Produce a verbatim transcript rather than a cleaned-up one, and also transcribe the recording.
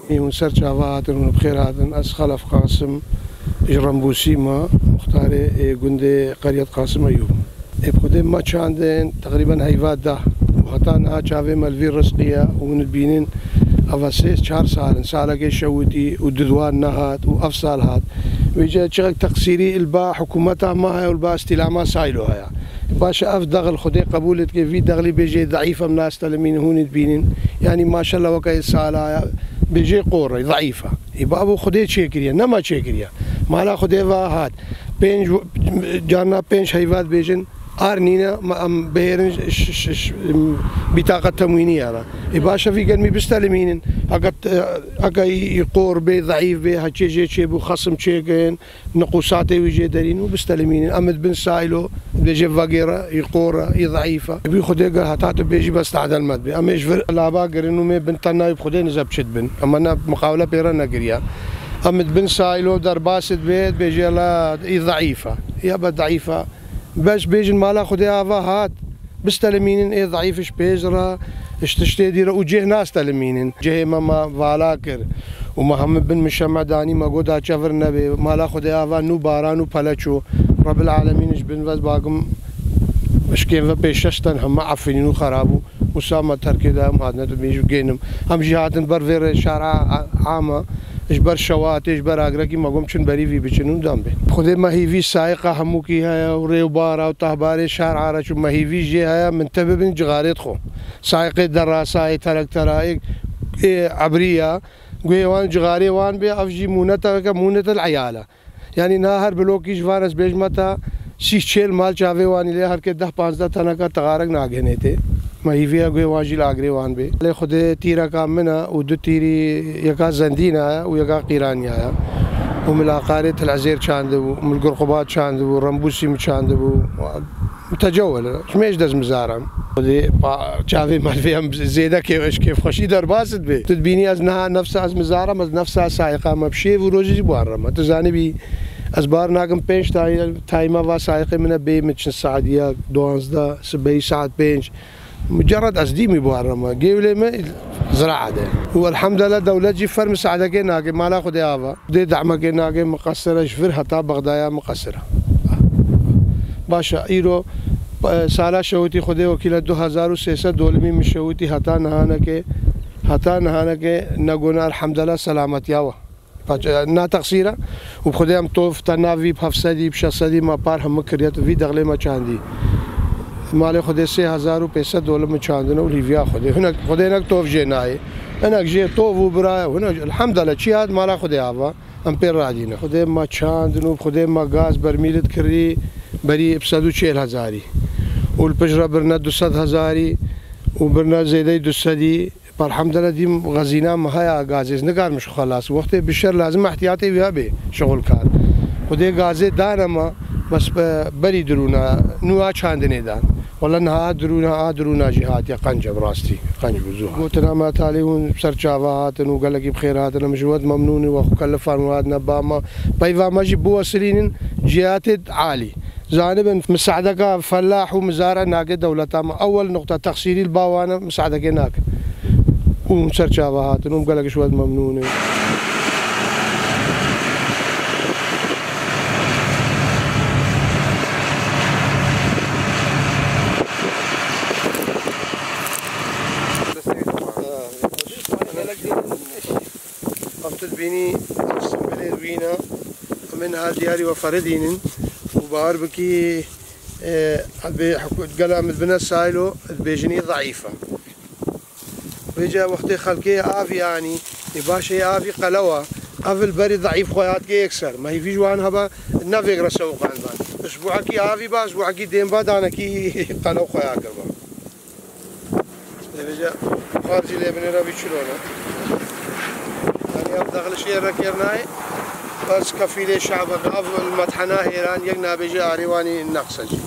Hûn ser çava hatin, hûn bi xêr hatin. Ez Xelef Qasim ji Rembûsî me, muxtarê, ê, gundê Qeryet Qasim Eyûb. Ê, bi Xwedê me çandin teqrîben heyva deh û heta niha çavê me li vî rizqî ye û hûn dibînin eva sê çar sal in, salekê şewitî û didwan nehat û ev sal hat. Vêca çiqek teqsîrî li ba hikûmeta me heye û li ba îstîlama Saylo heye. Baş e, ev dexil Xwedê qebûl dike, vî dexlî bêjê zeîf em nastelimîn, hûn dibînin. Yanî maşallah weke sala ye, bêjê qor e, zeîf e. Ê babo Xwedê çêkiriye, ne me çêkiriye. Mala Xwedê va hat. Pênc, carna pênc heyva dibêjin, ar nîne, me em bihêrin ş-, ş-, ş-, bîtaqa temwînî ya re. Ê baş e, vî germî bistelimînin. Heke, heke î qor bê, zeîf bê, heçê jê çêbû, xesim çêkin, niqûsatê wî jê derîn û bistelimînin. Em dibin Saylo, dibêje vegêre, î qor e, î zeîf e. Bî Xwedê ger heta tu bêjî bes tadel me dibe. Em ê ji vir laba girin û mê bin tenna wî bi Xwedê nize bi çi dibin. Em ne miqawle pê re nekiriye. Em dibin Saylo derbas dibe, dibêje la î zeîf e. Ya be zeîf e. Beş bêjin mala Xwedê ava hat. Bistelimînin ê zeîf ji pêz re, ji tiştê dî re û cih nastelimînin. Cihê me me vala kir û me hemû bin mişeme danî, me got da çevir nebe. Mala Xwedê ava nû baran û pele çû. Rebil Alemîn ji bin ve bakim şikên ve pê şeş ten heme efirîn û xerab û wisa me terkê da em hatine tu bêj û gênim. Em jî hatin ber vê re şara a-, ama. Ji ber şewatê, ji ber agrekî me got çin berî vî biçin û dan bê. Xwedê me hîvî sayiqa hemûkî heye û rê û bara û tahbarê şar ara çû me hîvî jê heye, min te bibin cixarê dixwe. Sayiqê derasa, ê telektera, ê, ê ebriya, guhê wan cixarê wan bê, ev jî mûneteke, mûnetel eyal e. Yanî niha her blokî ji van ez bêjme te sî çêl mal çavê wanî lê her kê deh panzdeh teneka tixarek nagihênê tê. Me hîviya guhê wan jî li agirê wan bê. Lê Xwedê tîreka min e û du tîrî yeka zendîna ye û yeka qîraniya ye. Û min li aqarê Til Ezêr çandibû, min li Gurqubat çandibû, Rembûsî min çandibû. Mutecewil e. Ji mêj dest mizaram. Xwedê pa çavê me li vê em zêde kêf, ji kêfxweşî derbas dibe. Tu dibînî ez niha nefsa ez mizaram, ez nefsa sayiqa me bi şêv û rojî jî buharrama. Tu zanibî ez bar nakim pênc tay-, tayma va sayiqê min e bê min çin saediya duwazdeh, sibeyî saet pênc. Mucerred ez dîmî buharrama. Gêwlê me ziraat e. Û elhamdulillah dewlet jî fermi saedekê nake, mala Xwedê ava. Dê dehmekê nake, miqesir e, ji vir heta Bexdaya miqesir e. Baş e, îro, e, sala şewitî Xwedê wekîl e, du hezar û sê sed dolimî min şewitî heta nihaneke, heta nihaneke negona elhamdulillah selametiya we. Paç-, e, na teqsîr e û bi Xwedê em tov te nav vî bi heft sedî, bi şeş sedî me par hemû kiriye, tu vî dexlê me çandî. Malê Xwedê sê hezar û pênc sed dolim min çandine û hîviya Xwedê. Hinek, Xwedê hinek tov jê nayê. Hinek jê tov û bira ye, hinek, elhamdulillah, çi hat mala Xwedê ava. Em pê radîne. Xwedê me çandin û Xwedê me gaz bermîlit kirî berî bi sed û çêl hezarî. Û li pişt re birine du sed hezarî û birine zêdeyî du sedî. Elhamdulillah dîm xezîna me haya gazê, ez nikarim ji xwe las. Wextê bi şer lazim ihtiyatê wî hebe şixulkar. Xwedê gazê dane me, bes be-, berî dirûna, nû a çandinê dan. Wele niha a dirûna, a dirûna jî hatiye qenc e, bi rastî qenc bû zû hat. Gotina me talî hûn ser çava hatin û gelekî bi xêr hatin, em ji we memnûn in, we xwe kelifan we hatine ba me. Peyva me jî biwesilînin cihatê alî. Zanibin misadeka felah û mizara nake dewleta me. Ewel nuqta texsîrî li ba wan e, misadekê nake. Û hûn ser çava hatin û gelek ji we memnûn in. Ev tu dibînî simbilê wî ne. Em ê niha diyarî we feridînin û bawer bikî, e, bi hikû-, gela min dibine saylo dibêjinî zeîf e. Vêca wextê xelkê avî anî, ê baş ê avî qelewa, ev li berî zeîf xwe hatike yekser. Me hîvî ji wan heba ne vêg re sewqan ban. Isbuekî avî ba, isbuekî dêm ba danekî qelew xwe ya kirba. Dibêje, xarcî lê binêre vî çilo ne. Yanî ev dexlişê re kêr nayê. Ez kefîlê şe'be be, ev li methena hêran, yek nabêje arê wanî neqse jî.